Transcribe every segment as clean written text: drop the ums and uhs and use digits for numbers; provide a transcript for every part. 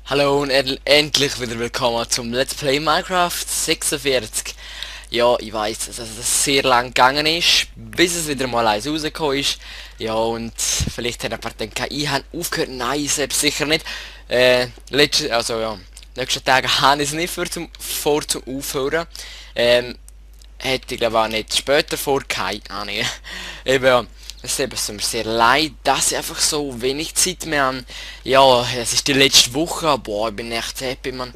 Hallo und endlich wieder willkommen zum Let's Play Minecraft 46. Ja, ich weiß, dass es sehr lang gegangen ist, bis es wieder mal eins rausgekommen ist. Ja, und vielleicht hat ein paar gedacht, ich habe aufgehört. Nein, selbst sicher nicht. Nächsten Tagen habe ich es nicht zum Aufhören. Hätte ich glaube auch nicht später vor, keine Ahnung. Eben, ja. Es ist eben so mir sehr leid, dass ich einfach so wenig Zeit mehr habe. Ja, es ist die letzte Woche. Boah, ich bin echt happy, man.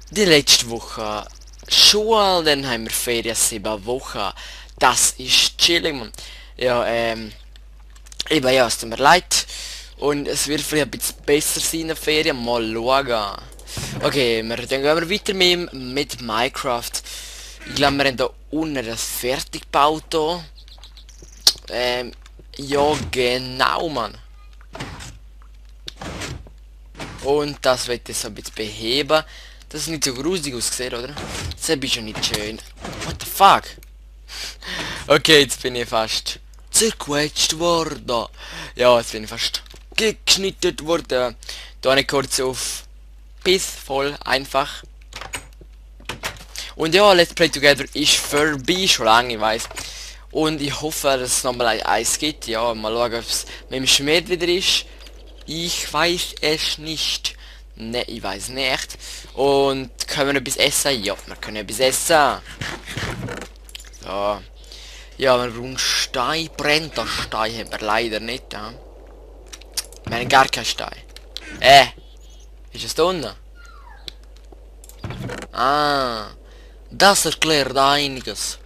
Die letzte Woche Schule, dann haben wir Ferien 7 Wochen. Das ist chillig, man. Ja, eben, ja, es tut mir leid. Und es wird vielleicht ein bisschen besser sein in den Ferien. Mal schauen. Okay, dann gehen wir weiter mit Minecraft. Ich glaube, wir haben da unten das fertig gebaut hier. Ja, genau, Mann. Und das wird ich so ein bisschen beheben. Das ist nicht so gruselig ausgesehen, oder? Das ist schon nicht schön. What the fuck? Okay, jetzt bin ich fast zerquetscht worden. Ja, jetzt bin ich fast geschnitten worden. Da habe ich kurz auf Piss, voll einfach. Und ja, Let's Play Together ist vorbei, schon lange, ich weiß. Und ich hoffe, dass es nochmal ein Eis gibt. Ja, mal schauen, ob es mit dem Schmied wieder ist. Ich weiß es nicht. Ne, ich weiß nicht. Und können wir etwas essen? Ja, wir können etwas essen. So. Ja, wir brauchen Stein. Brennt der Stein haben wir leider nicht. Ja. Wir haben gar keinen Stein. Ist es da unten? Ah. Das erklärt einiges.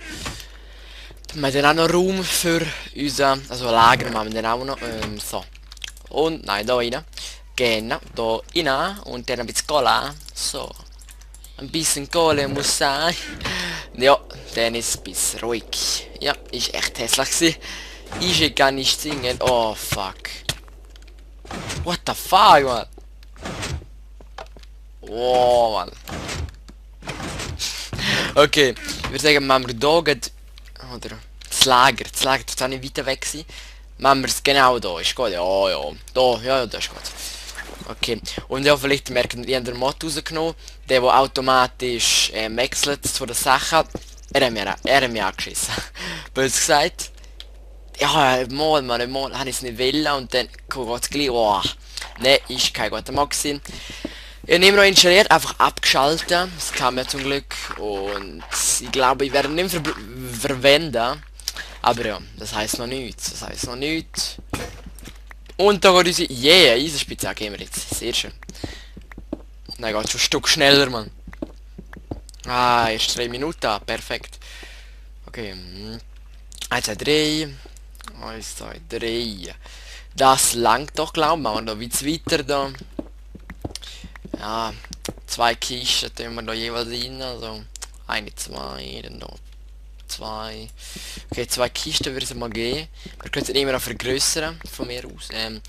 Wir haben dann auch noch Raum für unser, also Lager machen wir dann auch noch, so. Und, nein, da rein. Genau, da rein. Und dann ein bisschen Cola. So. Ein bisschen Kohle muss sein. Ja, dann ist es ein bisschen ruhig. Ja, ist echt hässlich gewesen. Ich kann nicht singen. Oh, fuck. What the fuck, man? Oh, man. Okay, ich würde sagen, machen wir da geht, oder das Lager tut auch nicht weiter weg sein. Machen wir es genau da, ist gut, ja, ja, da, ja, das ist gut. Okay, und ja, vielleicht merkt ihr, den Mod rausgenommen, der automatisch wechselt zu der Sache. Er hat mich angeschissen. Bös gesagt. Ja, mal habe ich es nicht wollen und dann geht es gleich, oh, ne, ist kein guter Mod gewesen. Ich habe immer noch installiert, einfach abgeschaltet. Das kam ja zum Glück. Und ich glaube, ich werde ihn nicht verwenden. Aber ja, das heißt noch nichts. Das heißt noch nichts. Und da geht unsere... Yeah, Eisenspitzhacke haben wir jetzt. Sehr schön. Nein, geht schon ein Stück schneller, Mann. Ah, erst 3 Minuten. Perfekt. Okay. 1, 2, 3. 1, 2, 3. Das langt doch, glaube ich. Machen wir noch weiter da. Ja, 2 Kisten tun wir da jeweils rein, also 1, 2, dann noch 2. Okay, 2 Kisten würde es mal geben. Wir können es immer noch vergrößern, von mir aus. 1,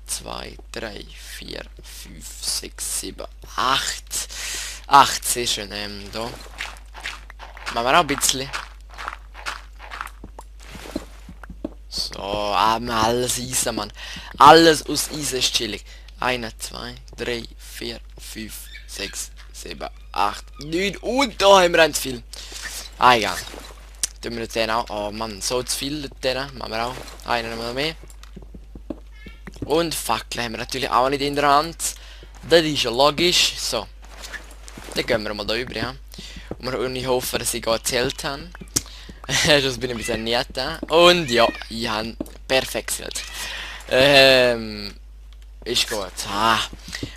2, 3, 4, 5, 6, 7, 8. 8, sehr schön. Da. Machen wir auch ein bisschen. So, alles Eisen, Mann. Alles aus Eisen ist chillig. 1, 2, 3, 4, 5, 6, 7, 8, 9 und da haben wir ganz viel. Ah, egal. Tun wir den auch. Oh Mann, so zu viel den. Machen wir auch. Einen noch mehr. Und Fackel haben wir natürlich auch nicht in der Hand. Das ist ja logisch. So. Dann gehen wir mal da über, ja. Und ich hoffe, dass ich erzählt habe. Das bin ich ein bisschen nett. Und ja, ich habe perfekt gezählt. Ist gut. Ah.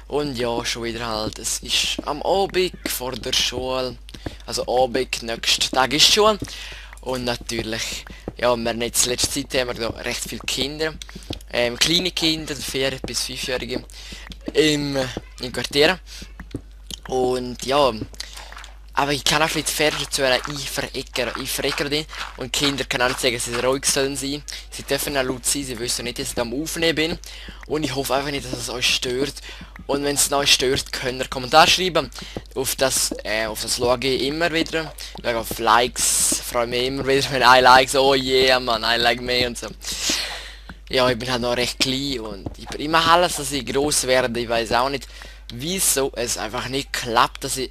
Und ja, schon wieder halt. Es ist am Abend vor der Schule. Also Abend, nächsten Tag ist Schule. Und natürlich, ja, wir haben jetzt letzte Zeit haben wir da recht viele Kinder. Kleine Kinder, 4- bis 5-Jährige im Quartier. Und ja, aber ich kann auch nicht fair dazu ich vereckere die. Und Kinder können auch nicht sagen, dass sie ruhig sollen sein. Sie dürfen auch laut sein, sie wissen nicht, dass ich am Aufnehmen bin. Und ich hoffe einfach nicht, dass es euch stört. Und wenn es euch stört, könnt ihr Kommentar schreiben. Auf das schaue ich immer wieder. Auf Likes freue mich immer wieder, wenn I like so, oh yeah, man, I like me und so. Ja, ich bin halt noch recht klein und ich mache alles, dass ich groß werde. Ich weiß auch nicht, wieso es einfach nicht klappt, dass ich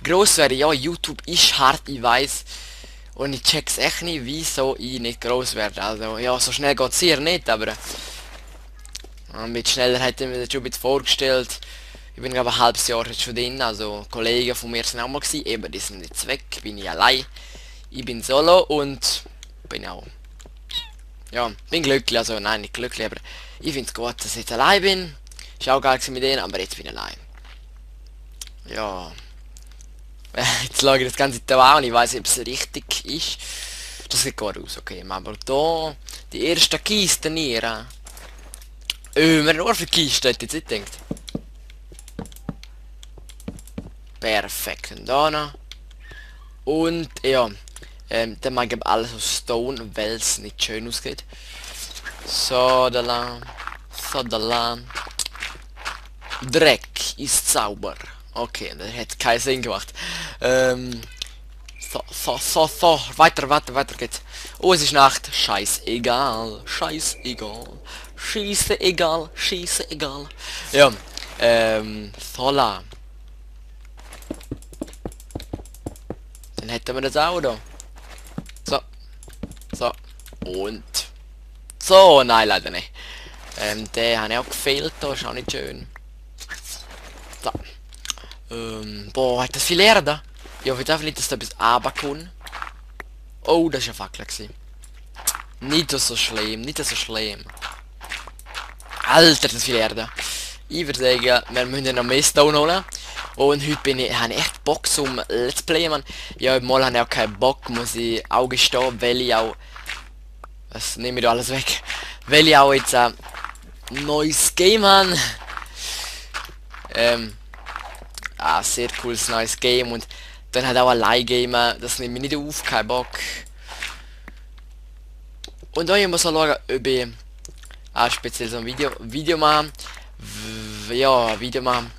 groß werde. Ja, YouTube ist hart, ich weiß. Und ich check's echt nicht, wieso ich nicht groß werde. Also, ja, so schnell geht's hier nicht, aber ein bisschen schneller hätte ich mir das schon ein bisschen vorgestellt. Ich bin glaube ein halbes Jahr jetzt schon drin, also Kollegen von mir sind auch mal gewesen, eben die sind jetzt weg, bin ich allein. Ich bin solo und bin auch, ja, bin glücklich, also nein, nicht glücklich, aber ich finde es gut, dass ich jetzt allein bin. Ist auch geil gewesen mit denen, aber jetzt bin ich allein. Ja, jetzt schaue ich das Ganze da an, ich weiß nicht, ob es richtig ist. Das sieht gut aus, okay, aber da, die erste Kiste hier. Wir nur für Kiste, hätte ich jetzt nicht gedacht. Perfekt, und da noch. Und ja, dann mag ich alles aus Stone, weil es nicht schön ausgeht. So, da lang. So, da lang. Dreck ist sauber. Okay, das hätte keinen Sinn gemacht. So. Weiter geht's. Oh, es ist Nacht. Scheißegal. Scheißegal. Scheißegal. Ja, Sola. Dann hätten wir das auch da. So. Und. So, nein, leider nicht. Der hat auch gefehlt, da ist auch nicht schön. So. Boah, hat das viel Erde? Ja, ich darf nicht, dass da etwas runterkommt. Oh, das ist eine Fackel gewesen. Nicht so schlimm. Alter, das ist viel Erde. Ich würde sagen, wir müssen noch mehr Stone holen. Und heute habe ich echt Bock zum Let's Play, man. Ja, mal habe ich auch keinen Bock, muss ich auch gestehen, weil ich auch... Was nehme ich da alles weg? Weil ich auch jetzt ein neues Game habe. Sehr cooles neues Game und dann hat auch ein Leih-Game, das nehme ich nicht auf, kein Bock. Und da muss ich schauen, ob ich speziell so ein Video machen. Video machen.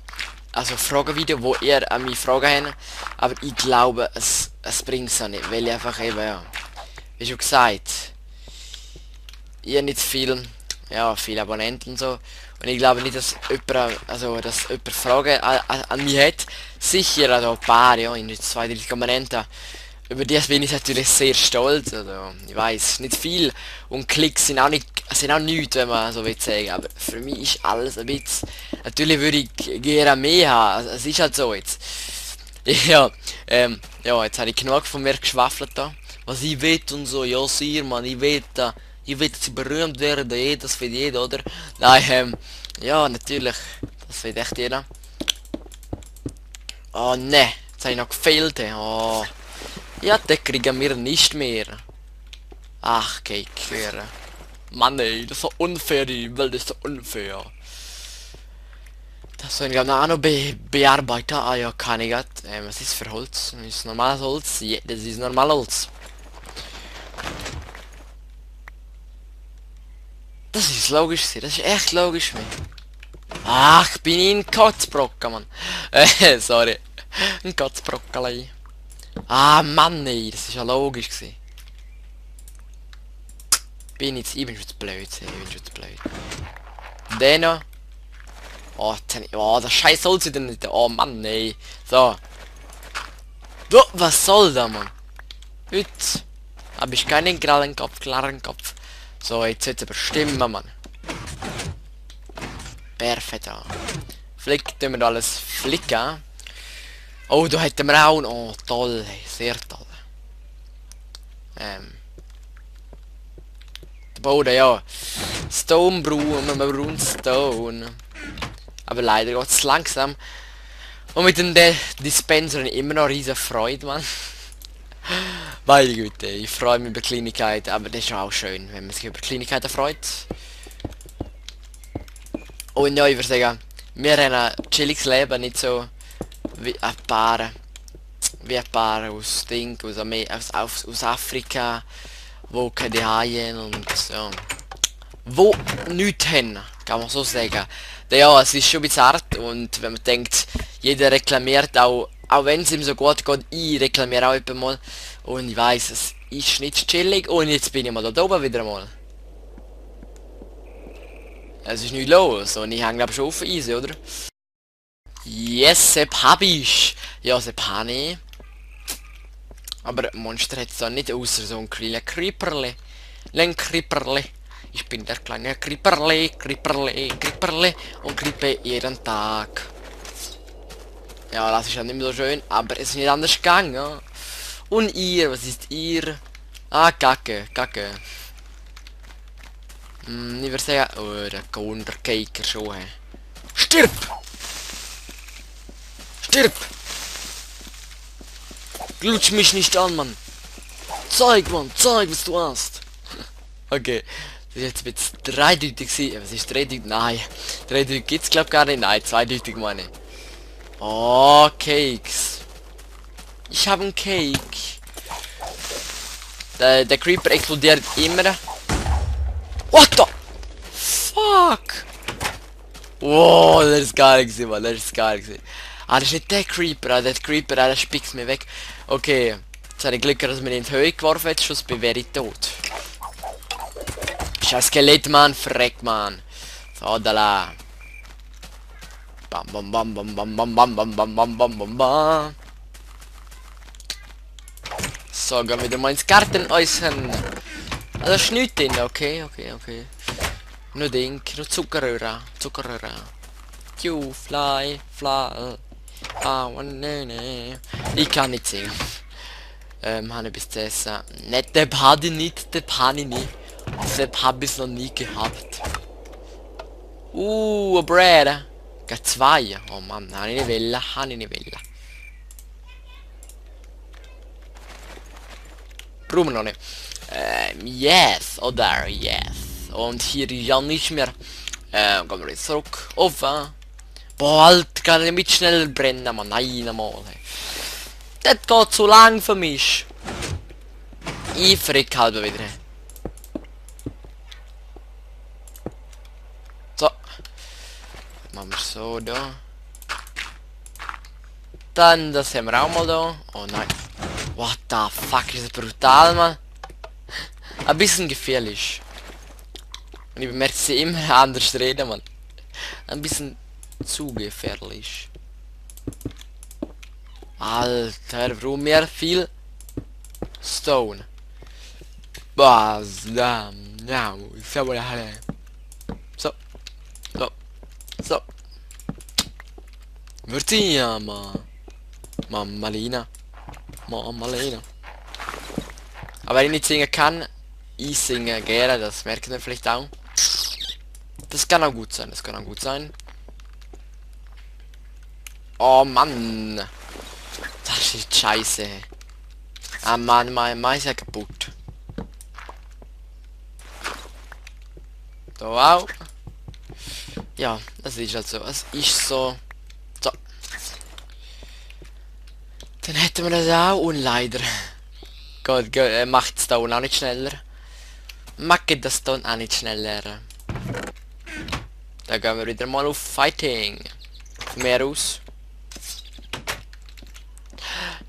Also Fragenvideo, wo ihr an mich Fragen habt. Aber ich glaube, es bringt es nicht, weil ich einfach eben, ja, wie schon gesagt, ich habe nicht viele Abonnenten und so. Und ich glaube nicht, dass jemand Fragen an mich hat. Sicher, also ein paar, ja, in 2-3 Abonnenten. Über das bin ich natürlich sehr stolz. Also, ich weiß nicht viel. Und Klicks sind auch nichts, wenn man so will sagen. Aber für mich ist alles ein bisschen... Natürlich würde ich gerne mehr haben. Also, es ist halt so jetzt. Ja, jetzt habe ich genug von mir geschwaffelt da. Was ich will und so, ja, sieh, man, ich will dass ich berühmt werden, das will jeder, oder? Nein, ja, natürlich. Das will echt jeder. Oh, ne. Jetzt habe ich noch gefehlt, oh. Ja, den kriegen wir nicht mehr. Ach, okay, quer. Mann, ey, das ist so unfair, die Welt ist so unfair. Das soll ich auch noch bearbeiten. Ah ja, kann ich grad. Was ist für Holz? Das ist normales Holz? Ja, das ist normales Holz. Das ist logisch, das ist echt logisch, man. Ach, bin ich ein Kotzbrocken, Mann. Sorry. Ein Kotzbrocken. Ah, Mann, ey, das ist ja logisch gewesen. Ich bin schon zu blöd, Den noch. Oh, das scheiß Holz wieder nicht. Oh, Mann, ey. So. Du, was soll da, Mann? Heute habe ich keinen klaren Kopf. So, jetzt sollte bestimmen, Mann. Perfekt. Flick, tun wir alles flicken. Oh, da hätten wir auch. Oh, toll, sehr toll. Der Boden, ja. Stone Brun Stone. Aber leider geht es langsam. Und mit dem Dispenser immer noch riesen Freude, Mann. Meine Güte, ich freue mich über Kleinigkeiten, aber das ist auch schön, wenn man sich über Kleinigkeiten freut. Und ja, ich würde sagen, wir haben ein chilliges Leben, nicht so wie ein paar aus Afrika, wo keine Haien und ja, wo nichts haben, kann man so sagen. Ja, es ist schon bizarr und wenn man denkt, jeder reklamiert auch wenn es ihm so gut geht, ich reklamiere auch mal Und ich weiß, es ist nicht chillig. Und jetzt bin ich mal da oben wieder mal. Es ist nicht los. Und ich hänge glaube schon auf easy, oder? Yes, Sepp hab ich. Ja, Sepp habe ich. Aber Monster hat es da nicht, außer so ein kleiner Creeperle. Ein Creeperle. Ich bin der kleine Creeperle, Creeperle, Creeperle und creepe jeden Tag. Ja, das ist ja nicht mehr so schön, aber es ist nicht anders gegangen. Und ihr, was ist ihr? Ah, Kacke, Kacke. Ich würde sagen, oh, der Kontercaker schon, hä. Stirb! Stirb! Glutsch mich nicht an, Mann. Zeig, Mann, zeig, was du hast. Okay, das ist jetzt ein bisschen dreideutig gewesen. Was ist dreideutig? Nein. Dreideutig gibt's glaub gar nicht. Nein, zweideutig meine ich. Oh, Cakes. Ich habe einen Cake. Der Creeper explodiert immer. What the fuck? Wow, das ist geil gewesen, Mann. Das ist geil gewesen. Ah, das ist nicht der Creeper. Ah, der Creeper, der spickt mir weg. Okay. Jetzt habe ich Glück, dass mir in die Höhe geworfen hat, sonst wäre ich tot. Scheiß Skelett, Mann. Freck, Mann. So, da la. Bam, bam, bam, bam, bam, bam, bam, bam, bam, bam, bam, bam, bam. So, gehen wir wieder mal ins Garten äußern. Also Schnüt drin, okay, okay, okay. Nur Ding, nur Zuckerröhre, Zuckerröhre. You fly, fly. Ah, ne. Ich kann nicht singen. Habe ich bis zu essen. Nicht, der hatte nicht, der habe ich nicht. Das habe ich noch nie gehabt. Bread. Gar zwei. Oh Mann, habe ich nicht wollen, habe ich nicht wollen. Brauchen wir noch nicht. Yes, oder yes. Und hier ja nicht mehr. Gehen wir jetzt zurück. Offen. Boah, Alter, kann ich mit schneller brennen, Mann. Nein, einmal. Das geht zu lang für mich. Ich frick halt wieder. So. Machen wir so da. Dann das haben wir auch mal da. Oh nein. What the fuck, ist das brutal, Mann. Ein bisschen gefährlich. Und ich bemerke sie immer anders reden, Mann. Ein bisschen zu gefährlich. Alter, warum mehr viel Stone? Was? Da, ja, so, so, so. Vertiamo. Mammalina. Mammalina. Aber wenn ich nicht singen kann, ich singe gerne, das merkt ihr vielleicht auch. Das kann auch gut sein, das kann auch gut sein. Oh Mann. Das ist scheiße. Ah Mann, mein Mais ist ja kaputt. So, wow. Ja, das ist halt so. Es ist so. So. Dann hätten wir das auch und leider. Gott, macht's da auch nicht schneller. Macht das dann auch nicht schneller. Da gehen wir wieder mal auf Fighting. Mehr aus.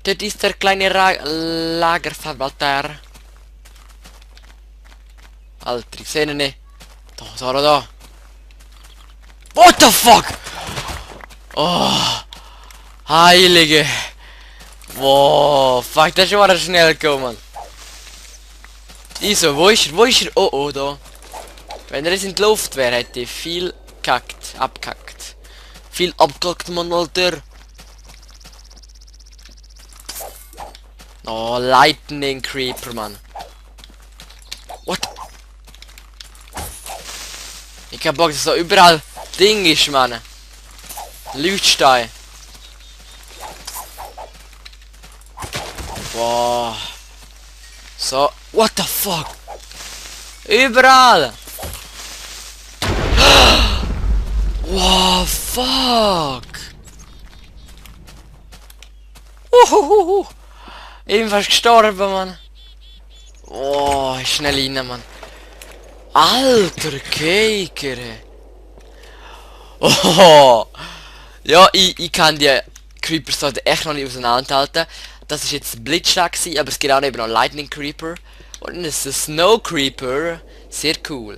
Das ist der kleine Lagerverwalter. Alter, ich sehe ihn nicht. Da, Sarah, da. What the fuck? Oh. Heilige. Wow, fuck, das ist schon schnell gekommen. Wieso, wo ist er? Wo ist er? Oh, oh, da. Wenn er jetzt in die Luft wäre, hätte ich viel abkackt. Viel abkackt, Mann, Alter. Oh, Lightning Creeper, Mann. What? Ich hab Bock, dass so überall Ding ist, Mann. Leuchtstein. Boah. So. What the fuck? Überall. Wow, fuck. Ebenfalls gestorben, Mann. Oh, schnell rein, Mann. Alter Caker. Oh. Ja, ich kann die Creepers heute echt noch nicht auseinanderhalten. Das ist jetzt Blitzschlag gewesen, aber es gibt auch eben noch Lightning Creeper. Und es ist ein Snow Creeper. Sehr cool.